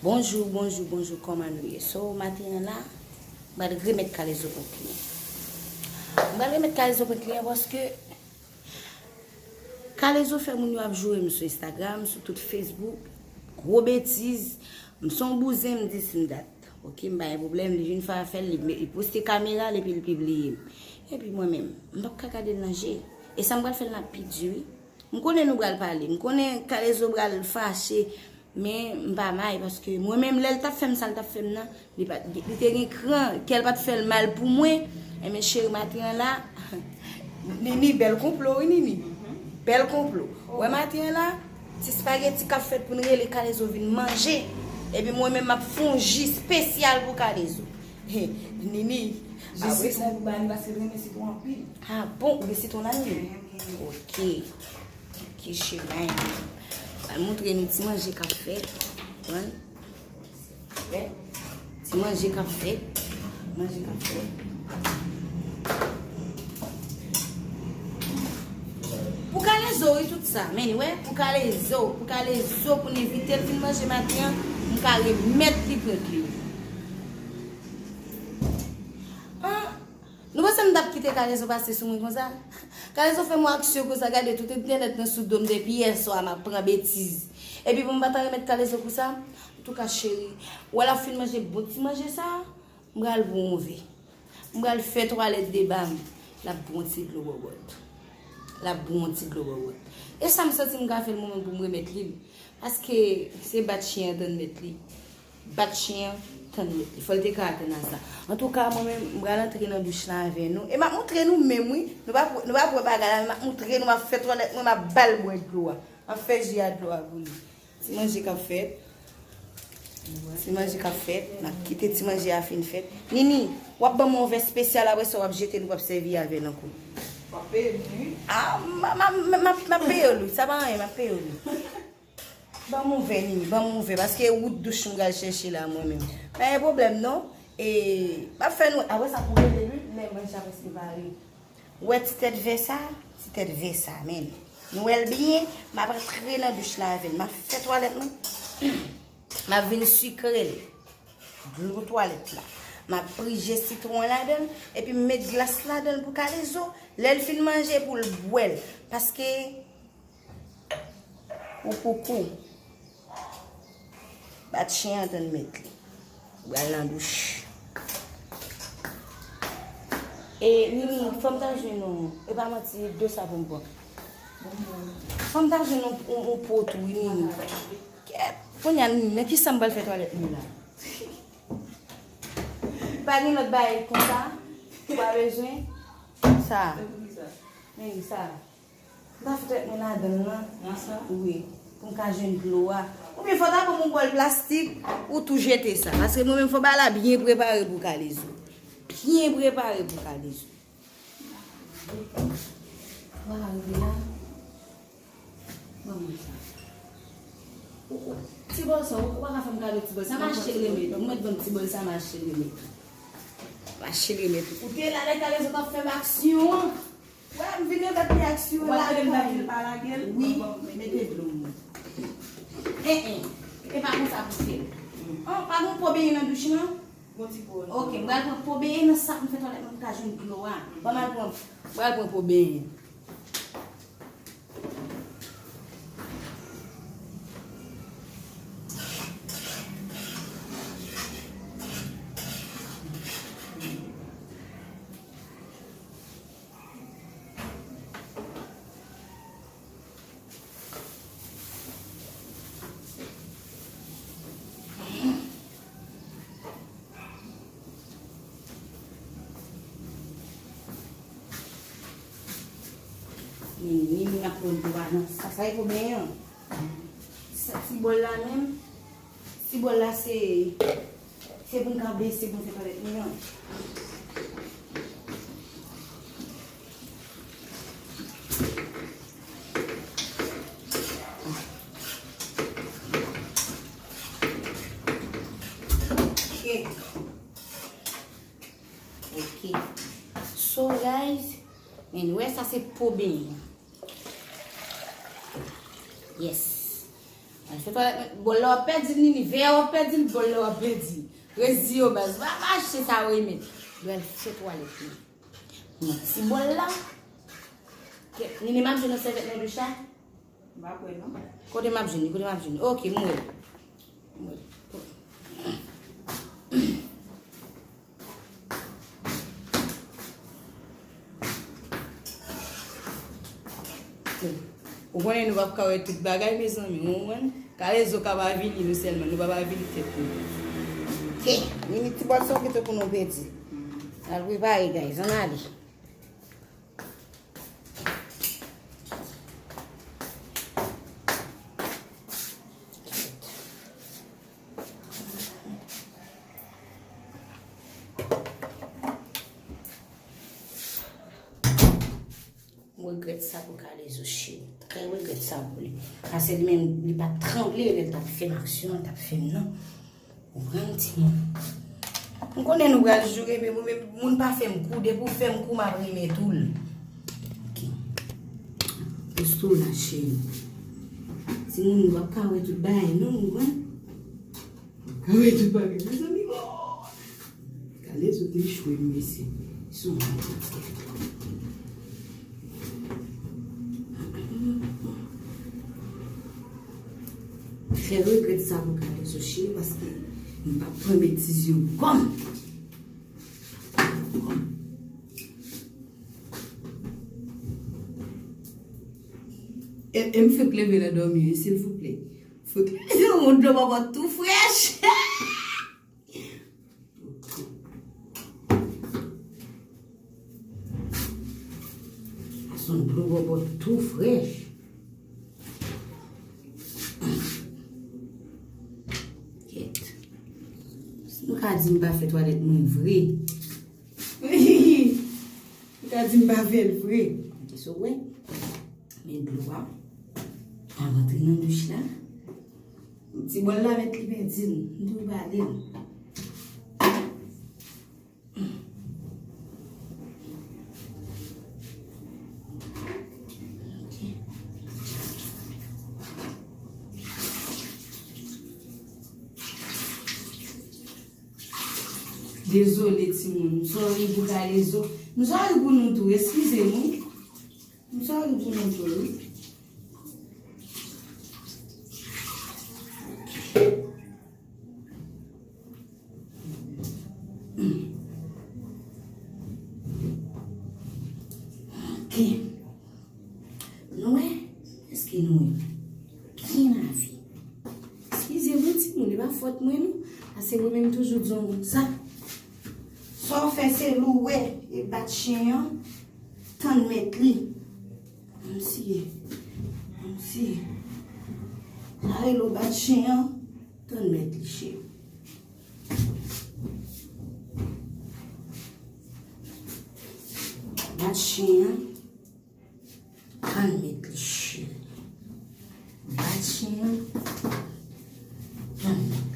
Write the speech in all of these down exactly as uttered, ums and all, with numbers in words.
Bonjou, bonjou, bonjou, kòman nou ye? So, maten an la, m pral remèt kalezo pou kliyan. M pral remèt kalezo pou kliyan paske kalezo fè moun yo ap joure m sou Instagram, sou tout Facebook. Gwo betiz. M se yon bouzen, m di si m dat. Ok, m pa gen pwoblèm, li vin fè afè l, li, li poste kamera l epi l pibliye m. Epi mwen menm, m p ap ka gade l nan je. E sa m pral fè l nan pi di wi. M konnen nou pral pale. M konnen kalezo pral fache. Men m pa may paske mwen menm lè l t ap fè m sa l t ap fè m nan, li pa, li te gen kran, kè l pa t fè l mal pou mwen. Enben cheri maten an la, Nini, bèl konplo wi Nini. Bèl konplo. Ou wè maten an la, ti spageti k ap fèt pou n rele kalezo vin manje. Epi mwen menm m ap fè yon ji espesyal pou kalezo. He, Nini, ji sitwon pou ba li paske l renmen sitwon anpil. Ah bon, ou gen sitwon la Nini? Ok. Ki chemen. Al montre nou ti manje k ap fèt. Konprann? Wè. Ti manje k ap fèt. Manje k ap fèt. Pou kalezo wi tout sa. Men wè, pou kalezo, pou kalezo, pou n envite l vin manje maten an, m ka remèt li pwent li. Ah, Nou panse m t ap kite kalezo pase sou mwen konsa? Kalezo fè m yon aksyon konsa, gade tout entènèt nan sou do m depi yè swa m ap pran betiz. Epi pou m pa ta remèt kalezo pou sa, antouka cheri, ou wè l ap fin manje bon ti manje sa, m pral bwè yon vè. M pral fè twalèt de ba m, l ap bwè yon ti dlo bòbòt. L ap bwè yon ti dlo bòbòt. E sa m santi m ka fè l mwen menm pou m remèt li l. Paske se bat chen an tann mèt li. Bat chen an, tann mèt li. Fò l te ka atann a sa. Antouka, mwen menm, m pral antre nan douch la avè nou. E m ap montre nou menm, wi. Nou p ap, nou p ap wè bagay la, men m ap montre nou, m ap fè twalèt mwen, m ap ba l bwè dlo a. M ap fè ji a dlo a pou li. Ti manje k ap fèt. Ti manje k ap fèt. N ap kite ti manje a fin fèt. Nini, w ap ban m yon vè espesyal, apre sa w ap jete l, w ap sèvi avè l ankò. W ap peye m, wi. Ah, m, m, m, m, m ap peye w, wi. Sa pa anyen, m ap peye w, wi. Ban m yon vè, Nini, ban m yon vè, paske wout douch m pral chèche la, mwen menm. Pa gen pwoblèm, non. E, m ap fè nou, apre sa, pou rele, wi, lè manje a prèske pare. Ou wè ti tèt vè sa? Ti tèt vè sa, men. Nou wè l byen, m ap antre nan douch la avè l. M ap fè twalèt mwen. M ap vin sikre l. Dlo twalèt la. M ap prije sitwon ladan l, epi m met glas ladan l pou kalezo. Lè l fin manje, pou l bwè l. Paske Ou koukou. Bat chen an tann mèt li. Ou pral nan douch. E, Nini, fò m ta jwenn yon, e pa manti, dlo sa pou m pran. Fò m ta jwenn yon, yon, yon po tou, wi, Nini. Kèt, kounye a, Nini, nan ki sa m pral fè twalèt mwen la? Pa gen lòt bagay konsa? Ou pa bezwen? Sa. Men sa. M ta fè tèt mwen ladan l lan. Nan sa? Wi. Pou m ka jwenn dlo a. Oubyen fò ta ban m yon bòl plastik, ou tou jete sa. Paske mwen menm fò bagay la byen prepare pou kalezo. Byen prepare pou kalezo. Ou pa ka rive la? Ban mwen sa. Ou, ou, ti bòl sa, ou, ou pa ka fè m kado ti bòl sa. M achte l remèt ou. Ou mèt ban m ti bòl sa, m achte l remèt ou. M achte l remèt ou. Ou te la lè kalezo t ap fè m aksyon an. Wè, m vin remèt li aksyon an. Ou pa tande m t ap di l pa lage l? Wi. Bon, mete dlo m. En, en. E pa konsa pou fè l. An, pa gon po benyen nan douch lan? Gon ti po. Ok, m pral pran po benyen nan sak m fè twalèt mwen, m ka jwenn dlo a. Ban m al pran, m pral pran po benyen. Ni, ni moun ap pran dlo a nan sa, sa e pou benyen an. Sa ti bòl la menm, ti bòl la se, se pou n ka bese pou n fè twalèt nou an. Ok. Ok. So, guys, men nou wè sa se po benyen. Yes. Al fè twalèt mwen. Bòl la w ap pèdi l, Nini. Vè a w ap pèdi l, bòl la w ap pèdi l. Reziye w, baz. Va, va achte sa w renmen. Yo al fè twalèt mwen. Nan ti bòl la. Ke, Nini, m ap jwenn yon sèvyèt nan douch la? M pa kwè, non. Kote m ap jwenn li? Kote m ap jwenn li? Ok, m wè l. M wè l. Ou konnen nou p ap ka wè tout bagay, mezanmi, ou konprann? Kalezo ka pa avili nou sèlman, nou p ap avili tèt nou. Ok, Nini, ti bòl sa w kite pou nou pèdi. Al prepare, guys, ann ale. M regrèt sa pou Kalezo, cheri. Trè regrèt sa pou li. Paske li menm, li pa t tranble lè l t ap fè m aksyon an, l t ap fè m nan. Ou konprann, timoun? M konnen nou pral joure, men mwen menm, moun pa fè m kou, depi w fè m kou, m ap renmen tou l. Ok. Poste w la, cheri. Timoun, nou p ap ka wè tout bagay, non, ou konprann? Kare tout bagay, mezanmi, oh! Kalezo te echwe, mesye. Sou mwen, fè regrèt sa pou Kalezo, cheri, paske m p ap pran betiz yo kòm. E, e m fèk leve nan dòmi, wi, silvouplè. Fèk leve, yon dlo bòbòt tou frèch. Sa se yon dlo bòbòt tou frèch. Kèt. Si nou ka di m pa fè twalèt mwen vre. Ou ka di m pa fè l vre. Kisa w wè? Men dlo a. Al rantre nan douch la. Ti bòl la mèt li pèdi l. M tou bale l. Ok. Dezole, timoun. M sòri pou Kalezo. M sòri pou nou tou. Eskize m, wi. M sòri pou nou tou, wi. Ok. Nou wè? Èske nou wè? Ki lavi? Eskize mwen, timoun, e pa fòt mwen, non. Paske mwen menm toujou di yon moun sa. Sa w fè se louwe e bat chen an, tann mèt li. Kòmsi, kòmsi. Sa rele w bat chen an, tann mèt li, cheri. Bat chen an. Tann mèt li, cheri. Bat chen an. Tann mèt li.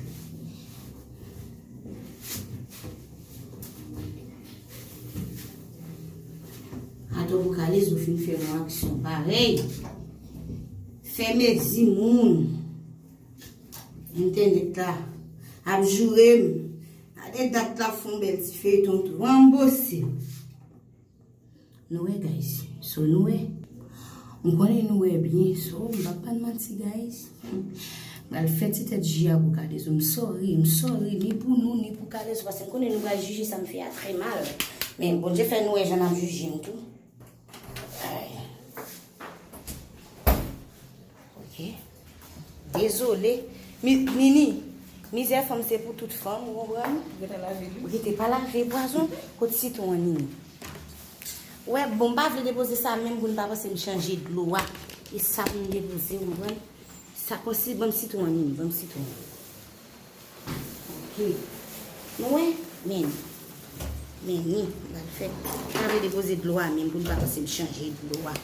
Atò pou Kalezo fin fè yon aksyon parèy. Fè mezi moun. Entènèt la ap joure m. Gade dat la ap fè yon bèl ti feyton tou. Ranbose. Nou wè, guys. So, nou wè. M konnen nou wè byen. So, m p ap pa n manti, guys. M pral fè ti tèt ji a pou Kalezo. M sòri, m sòri, ni pou nou, ni pou Kalezo. Paske m konnen nou pral jije sa m fè a trè mal. Men Bondye fè nou wè jan n ap jije m tou. Ay. Ok. Dezole. Mi-, Nini, mizè fanm se pou tout fanm, ou konprann? Ou gentan lave l, wi. Ou gentan pa lave pwazon, kot sitwon an, Nini? Wè, bon, m pa vle depoze sa menm pou n pa panse m chanje dlo a. E sa pou m depoze, ou konprann? Sa konsi, ban m sitwon an, Nini, ban m sitwon an. Ok. Nou wè? Men. Men ni, m pral fè. M pa vle depoze dlo a menm pou n pa panse m chanje dlo a.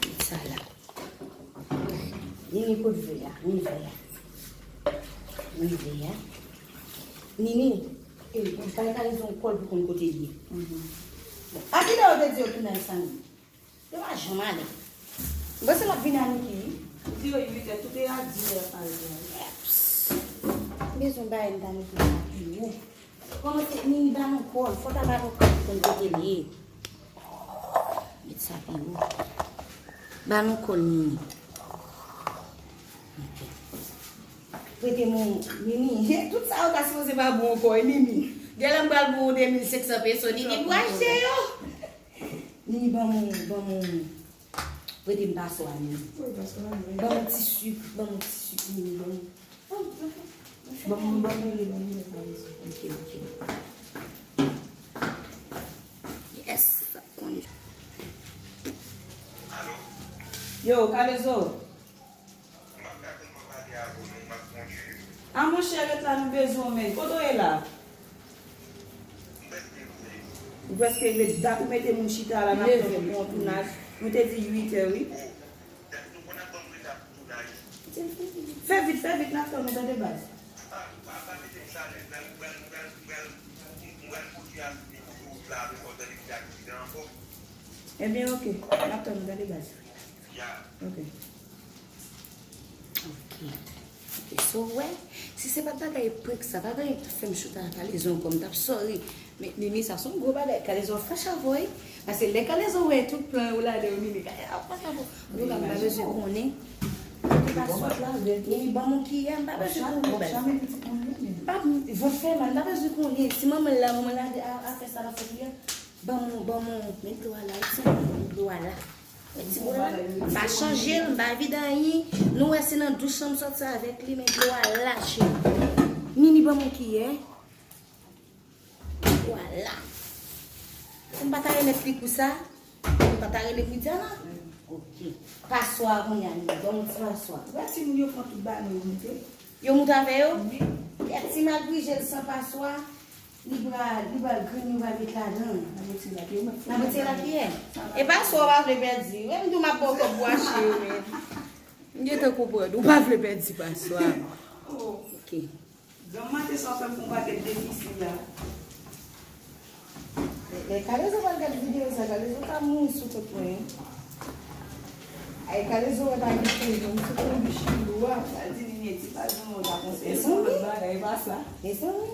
Met sa la. Nini, kot vè a? Ni vè a. Ni vè a. Nini, e, ou bay Kalezo yon kòl pou konn kote l ye. Bon, a kilè yo te di yo tounen al samdi? Yo pa janm ale. M panse l ap vin a Niki, wi. Di yo uit è, tout e a dis è pral gen. Bezwen bagay m ta mete sa pi wo. Kòman se Nini ba nou kòl? Fò ta ba nou kòl pou n kote l ye. Met sa pi wo. Ba nou kòl Nini. Ok. Prete moun Nini. Tout sa yo ta sipoze pa bon ankò, e Nini. Genlè m pral bon de mil senk san peso, Nini pou achte yo. Nini ban moun, ban moun. Prete m paswa, Nini. Wi, paswa, wi. Ban m ti sik, ban m ti sik, Nini, ban m. Ban m, ban m li, ban m li, ban m li. Ok, ok. Yes, sa konnen. Yo, Kalezo. A monchè, ret la, nou bezwen w, men. Kote w ye la? Ou prèske rive. Dat ou mete moun chita la, n ap tann pou yon tounaj. Nou te di uit è, wi. Fè vit, fè vit, n ap tann ou, tande baz. Ebyen, ok, n ap tann ou, tande baz. Ok. Ok. Ok, so, w wè, si se pa t bagay prank sa, pa t bagay pou fè m chita ak Kalezo ankò, m t ap sorry. Men, Nini, sa se yon gwo bagay. Kalezo ap fache avè w, wi. Paske lè Kalezo wè tout plan yo ladan yo, Nini, Kalezo ap fache avè w. An tou ka, m pa bezwen konnen. Ou pa sot la, Nini, ban m yon kiyè, m pa bezwen konnen. M pa, vant fè mal, m pa bezwen konnen. Si manman l la, manman l la, a, a fè sa l ap fè kiyè. Ban m, ban m, met dlo a la, wi, ti moun, met dlo a la. Ti bòl la, m pa chanje l, m pa vide anyen. Nou wè se nan douch lan m sòti avèk li, men dlo a la, cheri. Nini ban m yon kiyè. Dlo a la. Si m pa ta remèt li kou sa, m pa ta rele Widiana. Ok. Paswa a kounye a, Nini. Ban m yon ti paswa. Wè timoun yo pran tout bagay yo moute. Yo moute avè yo? Wi. Kèt, si m al grije l san paswa. Li pral, li pral grenn, li pral met ladan. N ap retire l ak yo, men. N ap retire l ak kiyè? E paswa w pa vle pèdi. Menm tou m ap ba w kòb pou achte yo, men. M gentan konprann. Ou pa vle pèdi paswa. Oh. Ok. Granm maten sa w fè m fè yon pakèt defisi la. Lè, lè Kalezo pral gade videyo sa, Kalezo ka mouri sou kont mwen, wi. Ay, Kalezo wè pa gen pwoblèm, se pou yon bichi lwa. Sa di Nini ti pa janm wè w ta konseye l pou lòt bagay, e pa sa. Mezanmi.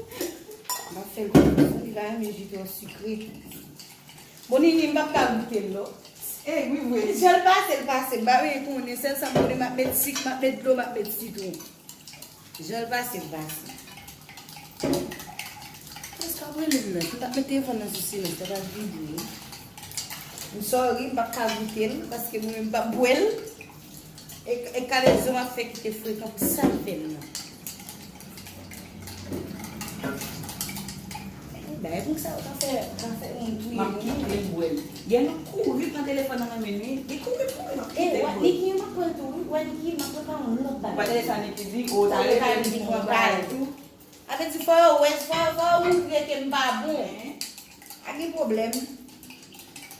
M ap fè l konfyans, wi, li pa renmen ji twò sikre. Bon, Nini, m p ap ka goute l, non. Ey, wi, vre. Jan l pase, l pase. M pa vle konnen. Sèl sa m konnen, m ap met sik, m ap met dlo, m ap met sitwon. Jan l pase, l pase. Prèske ap rele m nan. M t ap met telefòn nan sou silans, l ap vibre. M sorry, m p ap ka goute l, paske mwen menm m p ap bwè l. E, e Kalezo m ap fè kite frekan pou sa l fè m nan. E bagay pou sa yo ka fè, ka fè moun touye moun. M ap kite l bwè l. Gen nou kouri pran telefòn nan men Nini. Li kouri, kouri, m ap kite l bwè l. E, wè, Niki, m ap pran l tou, wi. Wè, Niki, m ap prepare yon lòt bagay. Ou pa tande sa Niki di? O, ta rele Niki pran bagay tou. A vle di, fò yo wè, fò, fò yo montre ke m pa bon. Pa gen pwoblèm.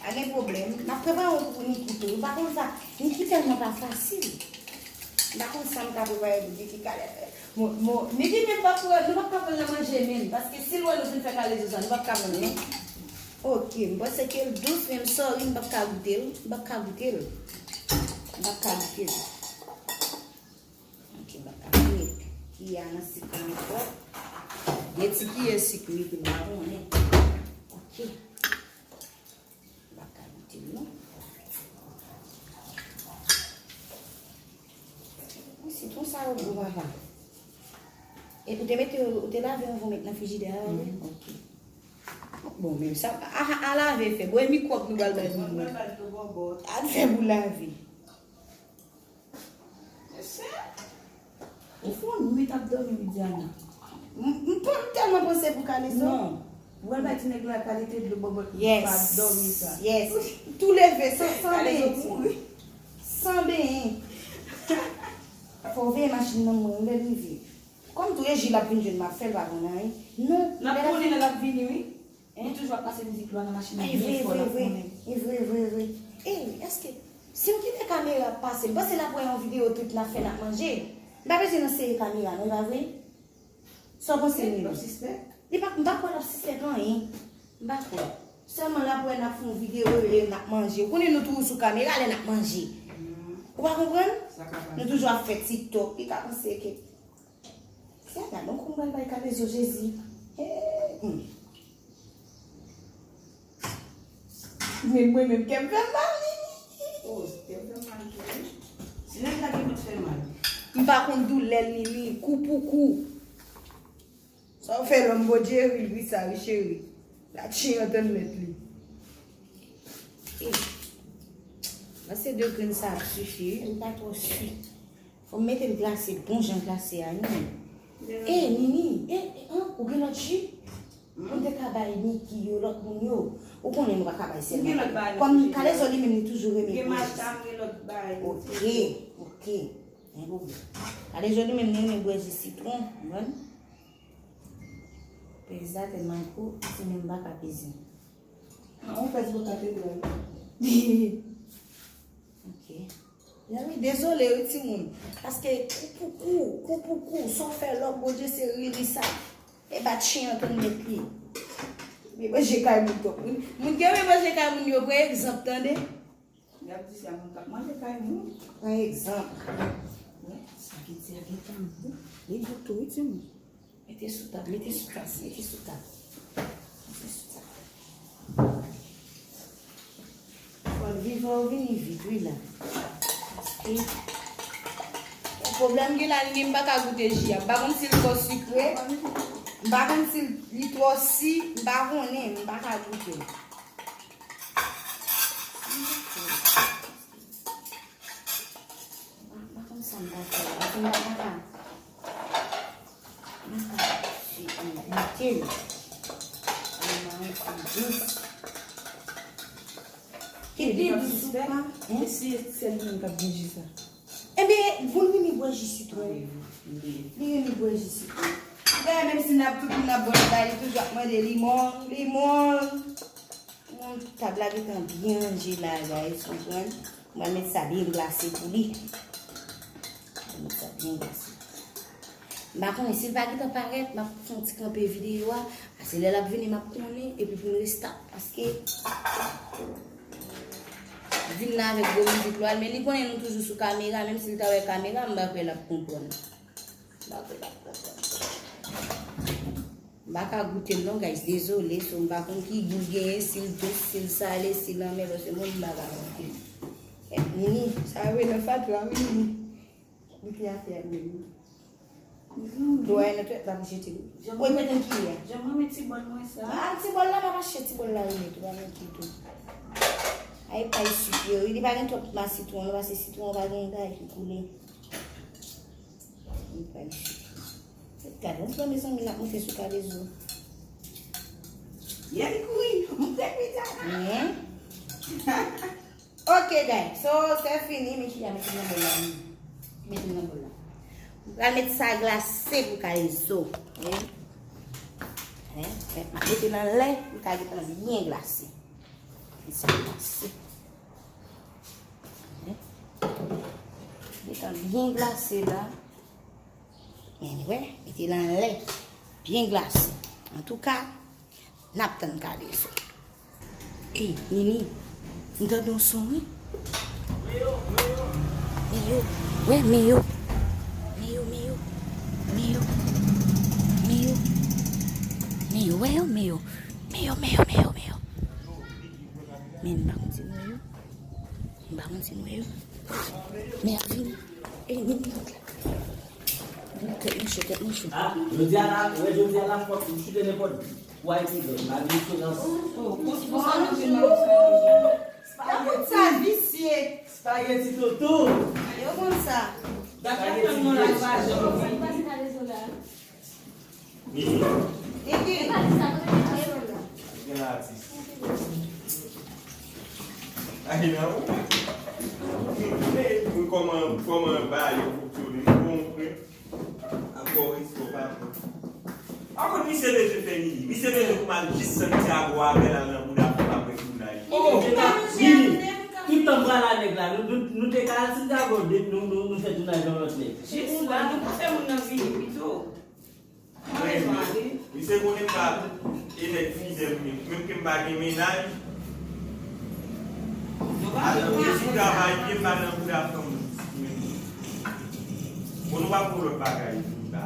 Pa gen pwoblèm. M ap prepare yon pou Niki tou. Ou pa konn sa. Niki tèlman pa fasil. M pa konn sa m ka prepare pou Niki. Kale, mo, mo, Niki menm p ap pran, nou p ap ka pran l nan manje menm. Paske si l wè nou fin fè Kalezo sa, nou p ap ka pran l, non. Ok, m panse ke l dous, men m sorry, m p ap ka goute l. M p ap ka goute l. M p ap ka goute l. Ok, m pa ka met kiyè a nan sik la ankò. De ti kiyè sik wi, pou m pa konnen. Ok. M pa ka goute l, non. Wi, sitwon sa yo gwo, papa. E ou te mete yo, ou te lave yo anvan w met nan frijidè a, wi? Mhm, ok. Bon, men sa, a, a, a lave fè. Bon, e mikwòb nou pral bay moun. Mwen pral do bòbòt. A fè pou lave. Mesye, ou fè yon nwit ap dòmi, Widiana. M, m, m tèlman panse pou Kalezo. Non. Ou al bay ti nèg la kalite dlo bòbòt pou pa dòmi sa. Yes. Tou leve, san, san benyen. San benyen. Fò w veye machin nan mwen, lè l rive. Kòm tou e Jil ap vin jwenn m ap fè l pa konn anyen. Non. N ap konnen lè l ap vini, wi. Li toujou ap pase mizik lwa nan machin nan byen fò, l ap konnen. E vre, vre, vre. Ey, èske, si m kite kamera ap pase, m panse l ap wè yon videyo tout n ap fè, n ap manje. M pa bezwen nan sere kamera, non, e pa vre? Sa w panse, Nini? L ap sispèk? Li pa, m pa kwè l ap sispèk anyen. M pa kwè. Sèlman l ap wè n ap fè yon videyo, e n ap manje. Ou konnen nou toujou sou kamera lè n ap manje. Ou pa konprann? Sa ka pase. Nou toujou ap fè TikTok, li ka panse ke. Se a gadon kou m pral bay Kalezo Jezi. Hey, hmm. Men mwen menm kè m fè m mal, Nini. Oh, kè m fè m mal tou, wi. Si nèg la gen pou fè mal. M pa konn doulè l, Nini, kou pou kou. Sa w fè lòm Bondye ri, ri sa, wi, cheri. La tchyen antann mèt li. Eh. Mwen se de grenn sa ap sifi, wi, m pa twò si. Fò m mete l glase, bon jan glase a, wi. Eh, Nini, eh, eh, an, ou gen lòt ji? Ou te ka bay Niki yo, lòt moun yo. Ou konnen nou pa ka bay sèl. Kòm Kalezo li menm li toujou renmen bwè ji. Ok, ok. Gen pwoblèm. Kalezo li menm li renmen bwè ji sitwon, ou konprann? Pèz la tèlman gwo, ti menm pa ka peze. An, ou pèz bò katedral. Ok. Mezanmi, dezole wi timoun. Paske kou pou kou, kou pou kou, sa w fè lòm Bondye se ri, ri sa. E bat chen an tann mèt li. Men manje kay moun twòp. Moun, moun ki renmen manje kay moun yo, pran egzanp, tande. Y ap di sa, moun k ap manje kay moun. Pran egzanp. Wè, sa ki di a gentan bon. Li bon tou wi timoun. Mete sou tab, mete sou tab, mete sou tab. Mete sou tab. Fò l vivan, ou vini vit, wi, la. Paske, pwoblèm gen la, li, m pa ka goute ji a. M pa konn si l twò sikre. M pa konn si li twò si, m pa konnen, m pa ka goute. M pa, m pa konn sa m ta fè la. Paske m pa ka, m pa ka goute l. Li pa yon ti dous. Ki pi dous ou pa? E si se li menm k ap bwè ji sa? Ebyen, pou l vini bwè ji sitwon. Li vini bwè ji sitwon. Dayè, menm si n ap tout moun ap bwè l, li toujou ap mande limon, limon. Bon, tab la gentan byen ranje la, guys, konprann? Mwen met sa byen glase pou li. Mwen met sa byen glase. M pa konnen si l pa gentan parèt, m ap fè yon ti kanpe videyo a. Paske lè l ap vini, m ap konnen, epi pou m restart, paske vin la avèk gwo mizik lwa l, men li konnen nou toujou sou kamera, menm si l ta wè kamera, m pa kwè l ap konprann. M pa kwè l ap konprann. M pa ka goute l non, guys, dezole, so m pa konn ki gou l genyen, si l dous, si l sale, si l anmè, paske mwen, m pa ka goute l. Kèt, Nini, sa yo nan fatra, wi, Nini. Goute afè a, Nini. Dlo a nan twèt la pou jete l. Ou mete l kiyè. Jan mwen met ti bòl mwen sa. Ah, ti bòl la, m ap achte ti bòl la, wi, tou, pa mete tou. Ay, pay sik yo, wi, li pa gen twòp ma sitwon, non, paske sitwon pa gen bagay ki koule. Li pa isit. Gade, yon pran mezanmi, l ap moute sou Kalezo. Yè li kouri, moute pita. Men. Ok, guys. So, se fini, men ki a mete nan bòl la. Mete nan bòl la. M pral met sa glase pou Kalezo. Wi. Wi. M ap mete nan lè, pou l ka gentan byen glase. Mete sa glase. Gentan byen glase la. Men wè, mete l anlè. Byen glase. Antouka, n ap tann Kalezo. Ey, Nini, m tande yon son, wi. Meyo. Wè, Meyo. Meyo, Meyo. Meyo. Meyo. Meyo, wè yo, Meyo. Meyo, Meyo, Meyo, Meyo. Men m pa konn si nou wè yo. M pa konn si nou wè yo. Men ap vini. Ey, vini. Vini, tèt mwen cho, tèt mwen cho. Ah, jodi a la, wè, jodi a la, fòk m chute nenpòt. Why people? La diferans. Oh, oh, oh. Spaghetti. Sa visye. Spaghetti toto. Yo konn sa. Spaghetti toto. Nini. Nini. Gen atis. Ay, non. Mwen kòman, kòman ba yo fonksyone. Mwen konprann. Ankò riske w pa pran. Pa konn misye bezwen fè Nini. Misye bezwen pou m al jis Santiago avè l al nan bouda pou m ap wè ki moun nan ye. Oh, Nini. Tout tan m pral a nèg la, nou, nou, nou te ka al Santiago, nou, nou, nou fè tounaj yon lòt nèg. Jis la, nou pa fè moun nan vini pito. Misye konnen m pa e nèg fidèl, menm ke m pa gen mennaj. Alò, m sou travay, pye m pa nan bouda fanm. Bon, nou pa pou lòt bagay, nou la.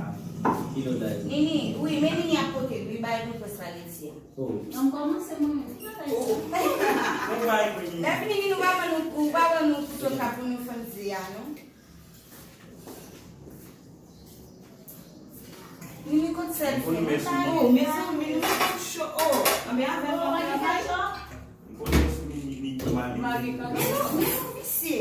Ki lòt bagay? Nini, wi, men Nini ap pote l, wi, bay nou pwès la leti a. Oh. An kòmanse mwen. Bon, bay pou Nini. Lè fini, Nini, ou pa ban nou, ou pa ban nou kouto ka pou nou fè mezi a, non? Nini kot sèl fè. Bon, mèsi. Oh, mezanmi, nou cho. Oh, anben avè l nan travay. Bon, mèsi, Nini, Nini, mari. Mari kaka. Men nou, men nou visye.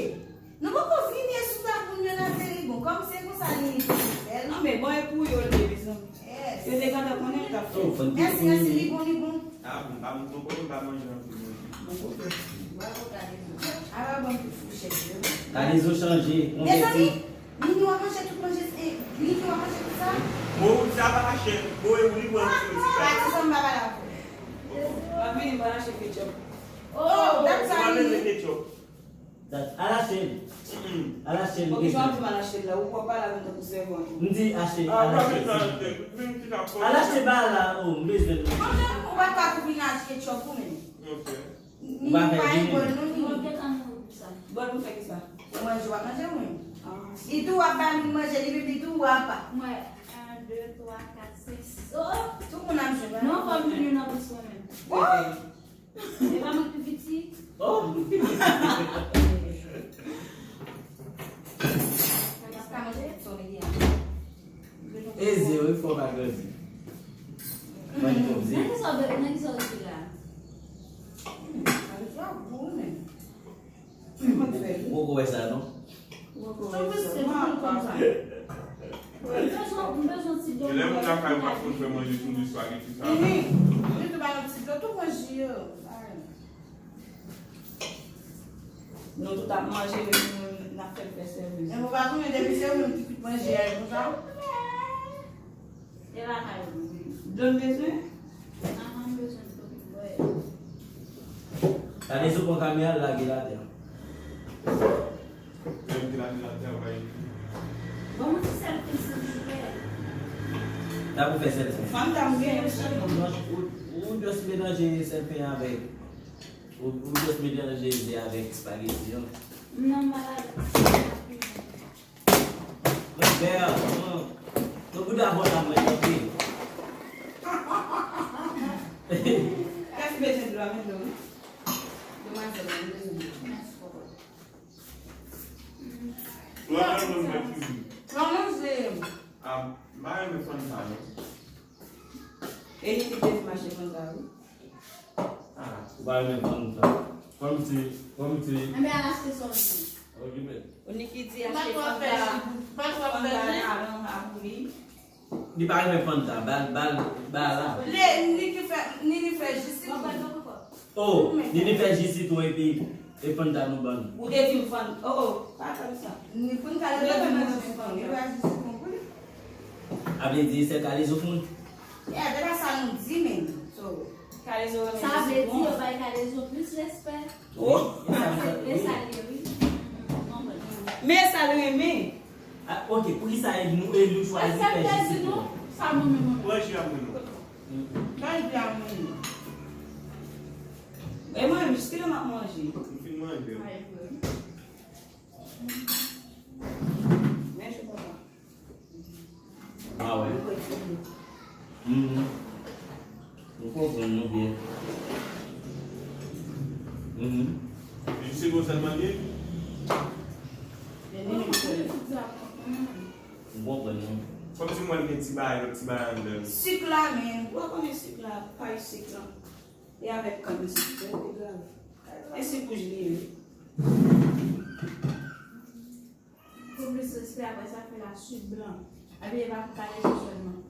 Nou poko vini sou tab moun yo nan tele bon. Kòm se konsa Nini te fè l. Non, men bon, e pou yo l ye, mezanmi. Yes. Yo te gentan konnen l t ap fè. Oh, fòn Mèsi, mèsi, li bon, li bon. Ah, bon, pa mwen, mwen pa manje anpil, manje. Bravo, Kalezo. Ala bon ti fouchèt yo. Kalezo chanje. Mezanmi, Nini w ap manje tout manje, eh, Nini w ap manje tout sa? Bon, sa pa chè. Bon, e ou li pran yon ti Pa kay. di sa m pa pale avè w. M ap vini, m pral achte ketchup. Oh, that's Ou pa why bezwen Nini. Ketchup. Ala chèn. Mm-mm. Ala chèn. Ok, jan di m al achte l la, ou pral pale avè m tankou sèvant. M di achte. Ah, Ala pa chèn. bezwen achte. Menm ki ta fò. Ala achte ba la, oh, m bezwen. Mwen menm, ou pa ka kouvri nan achte ketchup ou menm. Ok. Nini pa e bon, non, Nini. Bon, nou fè ki sa? Ou manje, w ap manje, wi. Ah, Li tou w ap ba moun manje, li menm li tou w ap. Mwen, un, deux, trois, quatre, cinq, six. Oh, oh. Tout moun ap jwenn. Non, fò m jwenn youn anplis mwen menm. Oh! E pa mwen ki pi piti. Oh! Paske manje tout sa w ye a. Eze, wi, fò pa grandi. Mwen di konm se. Nan ki sa w, nan ki sa w di la? Hmm, sa vle di w ap gou, men. Ou poko wè sa, non? Tout plis se tout moun konn sa. M bezwen, m bezwen ti dlo. Lè moun lakay ou pa konn fè manje tou de espageti sa. Nini, li tou ba nou ti dlo, tou pran ji yo. Nou tout ap manje, men nou n ap fè l fè sèvis. Men ou pa konnen depi se ou menm ki tout manje a, e konsa. E lakay ou. Dlo n bezwen? Ahan, m bezwen dlo pou m bwè. Kalezo pran kamera l lage l atè. Menm ki lage l atè, ou pa epi. Ban mwen ti sèl pen silvouplè. Sa pou fè sèl pen. Fanm ta m gen yon sèl non. Ou, ou just melanje sèl pen avèk. Ou, ou just melanje ze avèk espageti an. Non, m pa lave. Mwen fè an. Mwen bouda bò la mwen tanpe. Kèk bezwen dlo a, men dlo, wi. Demwazèl, mwen bezwen dlo. Mèsi, papa. Ou ap manje mwen fè kizin. Mwen manje. Ah, m pa renmen fann sa, non. E li ki te di m achte fann sa, wi. Ah. Ou pa renmen fann sa. Fanm se, fanm se. Enben, al achte sa w di. Okipe. Ou ni ki di Mwen achte twò fann fè sa. li, mwen twò fè Fann sa li. Alan a pou li. Li pa renmen fann sa. Bal, bal, bal la. Li, li ki fè, li, li fè jis li. Oh, li, li fè jis li tou epi e fann sa nou ban. Ou te di m fann. Oh, oh, pa tann sa. Ni pou n ka leve manje fann, li pa jis li pou li. A vle di se Kalezo fann. Ya, se pa sa nou di menm. So, Kalezo renmen Sa vle di jisipon. Yo bay Kalezo plis respè. Oh, E sa l ye, wi. Mwen konprann. Men sa l renmen. Ah, ok, poukisa e nou, e nou chwazi fè jisipon? Sa mwen menm mwen. Pran ji a mwen non. Bay di a moun. E mwen menm, jiske lè m ap manje. M fin manje. Men je papa. Ah wè. Mhm. Nou konprann nou byen. Mhm. Jisipon sèlman li ye? Nou konprann nou. Kòmsi mwen gen ti bagay, lòt ti bagay anndan. Sik la, men. Ou pa konnen sik la, pay sik la. E avèk kann sik, se pi grav. E sik wouj li ye. Pou plis respè, apre sa fè la sik blan. Epi e pa pou Kalezo sèlman.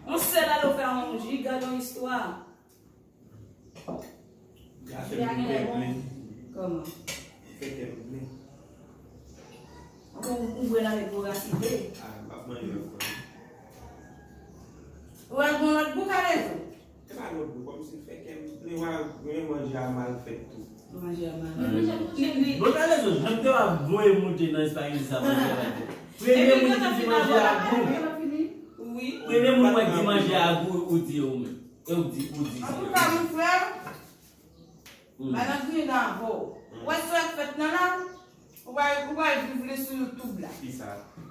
On sèl alò fè yon ji, gade yon istwa. Gade m ple. Kòman? Fè kè m ple. Ou, ou bwè l avèk vorasite. Ah, m ap manje ankò. Ou wè l gon lòt gou Kalezo? E pa lòt gou, kòmsi fè kè m ple, wa, men manje a mal fèt tou. Manje a mal. Bon, Kalezo, jan te w ap voye moute nan espageti sa, manje a mal fèt. Premye moun ki di manje a gou. Wi. Premye moun mwen di manje a gou, ou di ou menm. E ou di, ou di. Antouka, mon frè, malandriye nan avè w. Ou wè sa k fèt nan la? Ou pral, ou pral viv li sou YouTube la. Kisa?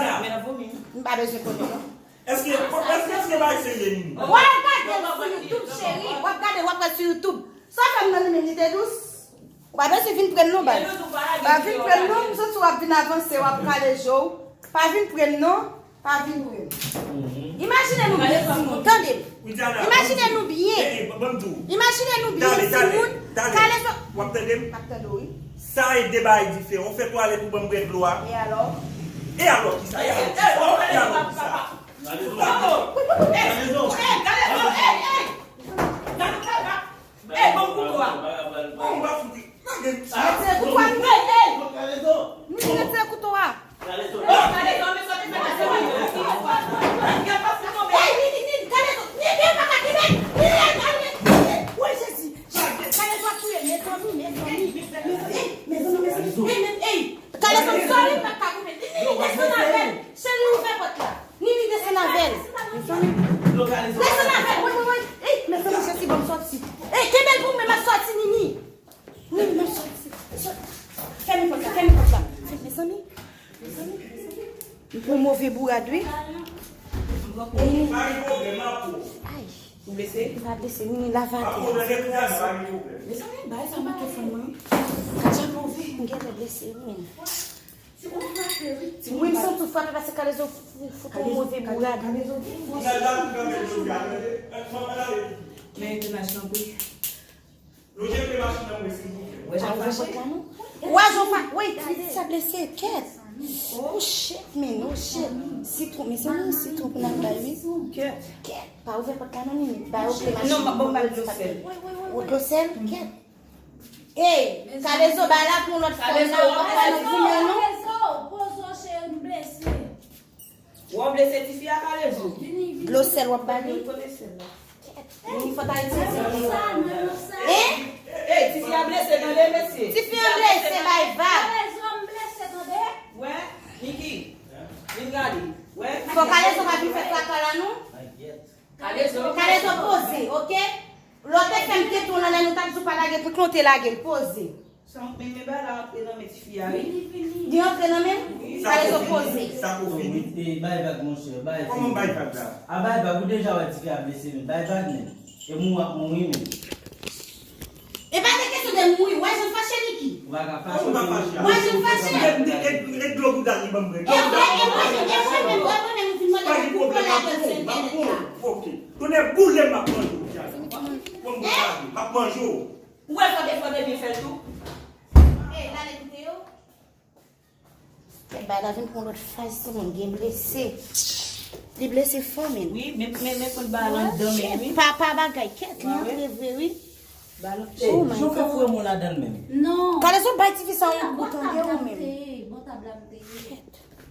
Widiana, M pa bezwen konnen non. Èske, èske, èske bagay serye, Nini? W ap gade l sou YouTube, cheri. W ap gade, w ap wè sou YouTube. Sa fè m nan li menm, li te dous. Ou pa bezwen vin pre m non, bay. Pa vin pre m non, m santi w ap vin avanse, w ap kale je w. Pa vin pre m non. Pa vin pre m. Imajine nou byen timoun, tande m. Imajine nou byen. Imajine nou byen timoun. Kale zo. W ap tande m? M ap tande w, wi. Sa e de bagay diferan. Ou fè twalèt ou ban m bwè dlo a. E alò? E alò ki sa? E alò ki sa? E alò ki sa? Kalezo! Kalezo! Ey, ey, ey! Gade kaka! Ey, ban m kouto a! Bon, m pa fout. Lage m sa. Retire kouto a, Nini! Ey, ey! Nini, retire kouto a! Kalezo, men sa te fè nan se mwen. Ey, Nini, Nini, Kalezo! Nini, pa ka kenbe! Nini, al, al, al! Woy, Jezi! Kalezo ap touye m, mezanmi, mezanmi! Mezanmi, mezanmi! Ey, men, ey! Kalezo, m sòri, m pa ka kenbe! Nini, desann avè l! Cheri, ouvè pòt la! Nini, desann avè l. Desann avè l, woy, woy, woy. Ey, mezanmi, Jezi, ban m sòti. Ey, kenbe l pou mwen, m ap sòti, Nini. Nini, m ap sòti. Fèmen pòt la, fèmen pòt la. Mezanmi, mezanmi, mezanmi. M pran move bourad, wi. Ay. Ou blese? M pa blese, Nini, lave atè. Mezanmi, bagay sa manke fè mwen. Sa dja move. M genlè blese, wi. Wi, m santi w frape paske Kalezo fout ou move bourad. Men entènasyon wi. Wè jan w fache? Wè jan w fache? Wi, sa blese, kèt. Oh shit, man, oh shit. Sitwon, mezanmi, sitwon pou n al bay wi. Kèt. Pa ouvè pòt la non, Nini. Ba yo kle machin. Non, m ap bay dlo sèl. Ou dlo sèl? Kèt. Ey, Kalezo, bay la pou yon lòt fòm la, ou pa nan goumen non. Kalezo, poze w cheri, m blese. Ou blese tifi a, Kalezo? Dlo sèl w ap ba li? Mwen konnen sèl la. Nini, fò ta itilize dlo. Hein? Ey, tifi a blese tande mesye. Tifi a blese, bay vag. Kalezo, m blese tande. Wè, Niki, vin gade. Wè. Fò Kalezo pa vin fè traka la non. Kalezo. Kalezo poze, oke? Lè w te fè m tete w nan lè nou t ap di w pa lage prik lan, w te lage l, poze. Sa, men, men bagay la antre nan men tifi a, wi. Li antre nan men m? Kalezo poze. Sa ko fini? E, bay vag, monchè, bay. Kòman bay vag la? A bay vag, ou deja wè tifi a blese, men bay vag, men. E mouri w ap mouri, men. E pa de kesyon de mouri, wè jan l fache, Niki. Ou pa ka fache. Kòman m pa fache? Wè jan l fache. E, e, e, e dlo bouda li ban m bwè. E mwen, e mwen, e mwen menm, e mwen menm, ou fin mande m pou pran lagèl sou entènèt la. Ok. Tonnè boule m ap manje w, Diana. Bon, m ap manje w. Ou wè fò te, fò te byen fè l tou. Ey, l ale koute yo. Kèt, bagay la vin pran lòt faz, timoun gen blese. Li blese fò, men. Wi, men, men, men konn bagay la anndan men, wi. Pa, pa bagay, kèt, li antre vre, wi. Oh my God. Jan w fè foure men w ladan l menm? Non. Kalezo, bay tifi sa yon gou, tande, ou menm. Bò tab la m te ye. Kèt.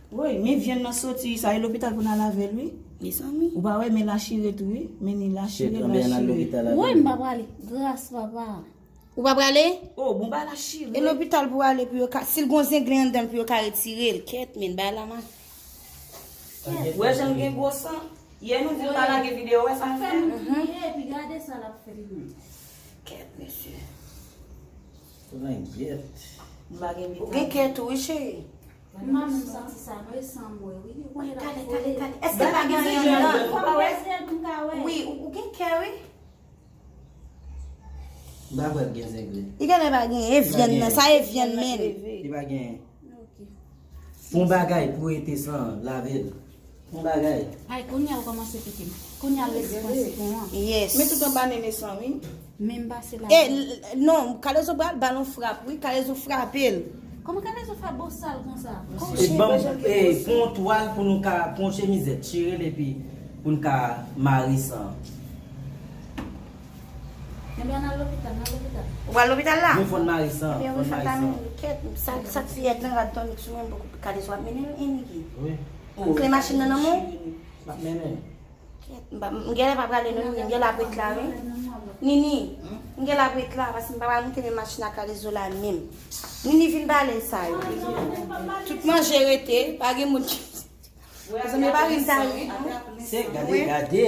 Woy, men vyann nan soti, sa e lopital pou n al avè l, wi. Mezanmi. Ou pa wè, men la chire tou, wi. Men ni la chire, la chire. Woy, m pa prale. Gras, papa. Ou pa prale? Oh, bon, bay la chire. E lopital pou ale pou yo ka, si l gon zenglen anndan l pou yo ka retire l. Kèt, men bay la mal. Wè jan l gen gwo san. Yè nou di l pa lage videyo, wè sa l fè? Fè nou kriye, epi gade sa l ap fè nou. Kèt, mesye. Ou gen kè tou, wi, cheri. M pa menm santi sa non, e san m wè, wi. Ou konnen l ap vole. Èske pa gen anyen anndan? Fò m peze l pou m ka wè. Wi, ou, ou gen kè, wi. M pa kwè l gen zenglen. Li genlè pa gen, e vyann nan, sa e vyann, men. Li pa gen. Pou yon bagay pou rete san lave l. Pou yon bagay. Ay, kounye a ou kòmanse pike m. Kounye a l resi pran sitwon an. Yes. Men tout anba nene san, wi. Men m pase la. E, l-, non, Kalezo pral ba l yon frap, wi. Kalezo frape l. Kòman Kalezo fè bosal konsa? E ban m, e, pran yon twal pou nou ka, pran yon chemizèt, chire l epi pou n ka mare san. Ebyen, n al lopital, n al lopital. Ou pral lopital la? Mwen fòn mari san, ebyen, fòn mari san. Kèt, sa, sa k fiyèt nan rad tonik sou mwen, poko kale sou ap mennen l, Enrique. Wi. Ou kle machin nan nan men w? M ap mennen. Kèt, m pa, m genlè pa prale non, Nini, m genlè ap ret la, wi. Nini, m genlè ap ret la, paske m pa pral moute men machin ak kalezo la menm. Nini vin bale sa yo. Tout manje rete, pa gen moun ki Zanmi pa rin sa wi. Se gade, gade.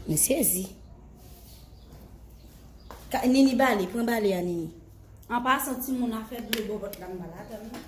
Mwen sezi. Ka- Nini bale, pran bale a Nini. An pasan, timoun, afè dlo bò vant la, m pa ladan l non.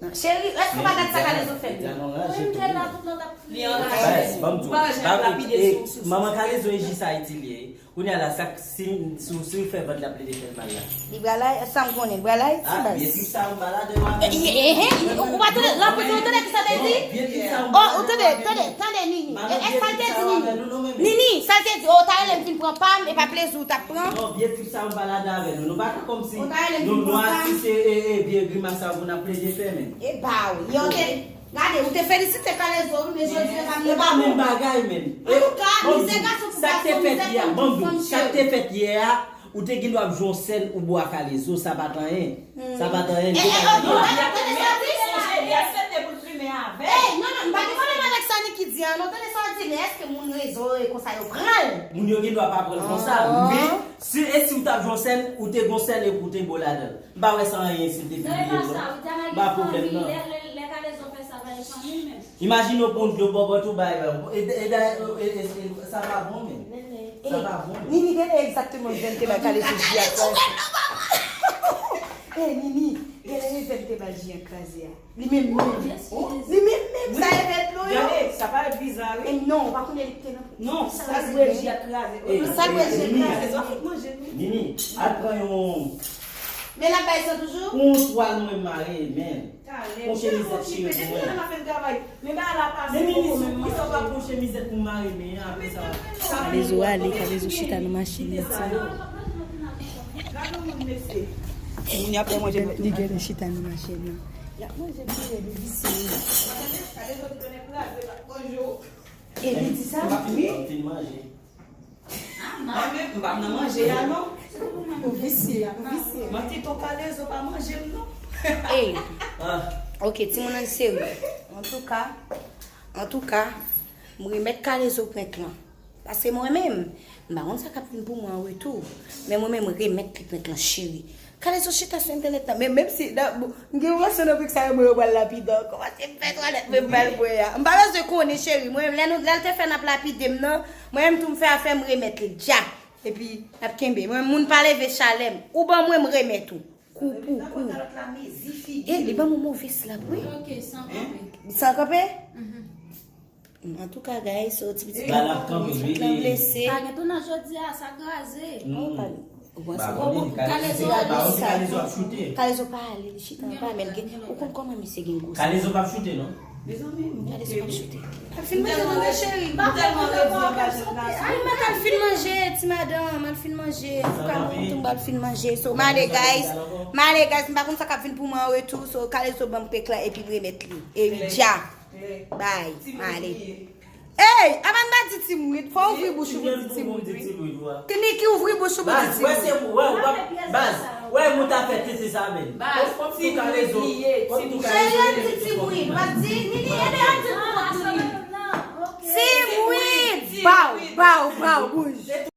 Non, cheri, èske w pa gad sa Kalezo fè m? Wi, m te la tout lè w t ap kriye. Li anraje. Baz, ban m di w, pa lapide sou, sou, manman Kalezo e jis Ayiti li ye. Kounye a la, sa k- si, si, si w fè vant la plede fè l mal la. Li pral Ay- sa m konnen, li pral Ayiti, baz. Vye trip sa yo m pa ladan yo avè l. Ou pa tande, lanpil, ou tande ki sa te di? Vye trip sa yo m pa ladan yo avè l. Oh, ou tande, tande, tande, Nini. Èske sa l te di, Nini? Nini, sa l te di, oh, ta rele m vin pran pa m, e pa plezi w t ap pran. Non, vye trip sa yo m pa ladan avè nou. Nou pa ka kòmsi nou, nou asiste, e, e, vye grimas sa yo pou n ap plede fè, men. E ba w, yo te Gade, ou te felisite Kalezo, wi, men jodi a pa menm bagay. E pa menm bagay, menm. Antouka, mizè gason pou gason, mizè fanm pou fanm, cheri. Sa k te fèt yè a, ban m di w, sa k te fèt yè a, ou te gen dwa ap jwe yon sèn ou bo a Kalezo, sa pa t anyen. Sa pa t anyen, li te ka fè. Ey, non, non, m pa gen pwoblèm avèk sa Niki di a, non, tande sa w di, men èske moun rezo yo e konsa yo pran l? Moun yo gen dwa pa pran l konsa, men si, e si w t ap jwe yon sèn, ou te gon sèn epi w te bo ladan l. M pa wè sa anyen si l te pibliye l non. M pa pwoblèm nan. Imajine w pran dlo bòbòt ou bay, e, e, e, e, e, e, sa pa bon, men. Sa pa bon, men. Nini, gade egzakteman zen te bay Kalezo ji a kraze. Ey, Nini, gade zen te bay ji a kraze a. Li menm menm. Li menm menm, sa e vèt dlo yo. Gade, sa parèt biza, wi. E non, ou pa konnen li te nan. Non, sa l bwè ji a kraze. Sa l bwè ji a kraze. Nini, al pran yon Men l ap bay san toujou? Yon twal mwen mare, men. Yon chemizèt chire pou mwen. Men Nini, sou ki sa w pa pran yon chemizèt pou mare men an apre sa? Kalezo ale, Kalezo chita nan machin li, ti. Moun y ap fè manje li genlè chita nan machin nan. Y ap manje li genlè visye. E li di sa? Wi. Mwen menm, m pa nan manje a non. Ou visye, ou visye. Mwen te tonton Kalezo pa manje m non. Ey. Ok, timoun ann serye. Antouka, antouka, m remèt Kalezo prank lan. Paske mwen menm, m pa konn sa k ap vin pou mwen an retou. Men mwen menm, m remèt li prank lan, cheri. Kalezo chita sou entènèt la, men menm si, m gen yon rasyon nan pik sa yo, mwen yo pral lapide ankò, paske m fè twalèt mwen m pral bwè a. M pa bezwen konnen, cheri, mwen, lè nou, lè l te fè n ap lapide m nan, mwen menm tou m fè afè m remèt li, dja. Epi, n ap kenbe. Mwen, moun pa leve chalè m. Ou ban mwen, m remèt ou. Kou pou kou. E, li ban mwen move slap, wi. San kanpe? Antouka, guys, so, ti pitit lan blese. Pa gen tou nan jodi a, sa kraze. Kalezo pa ale, li chita anba, men l gen, ou konn kòman misye gen gwo sa. Kalezo p ap choute non. Kalezo p ap choute. Al fin manje non, mon cheri. Al fin manje, ti madanm, al fin manje. Antouka, mwen tou m al fin manje. So, m ale, guys. M ale, guys, m pa konn sa k ap vin pou mwen an retou. So, Kalezo ban m prank lan epi m remèt li. Epi dja. Bay, m ale. Ey, Amanda di Tim Reed, fò ouvri bouch ou pou di Tim Reed, wi. Niki, ouvri bouch ou pou di Tim Reed. Baz, wè, moun ta fè tete sa menm. Baz, kòm tou Kalezo, kòm tou Kalezo. Cheri, an di Tim Reed, pa di Nini, ede an di pou kont Nini. Tim Reed, baw, baw, baw.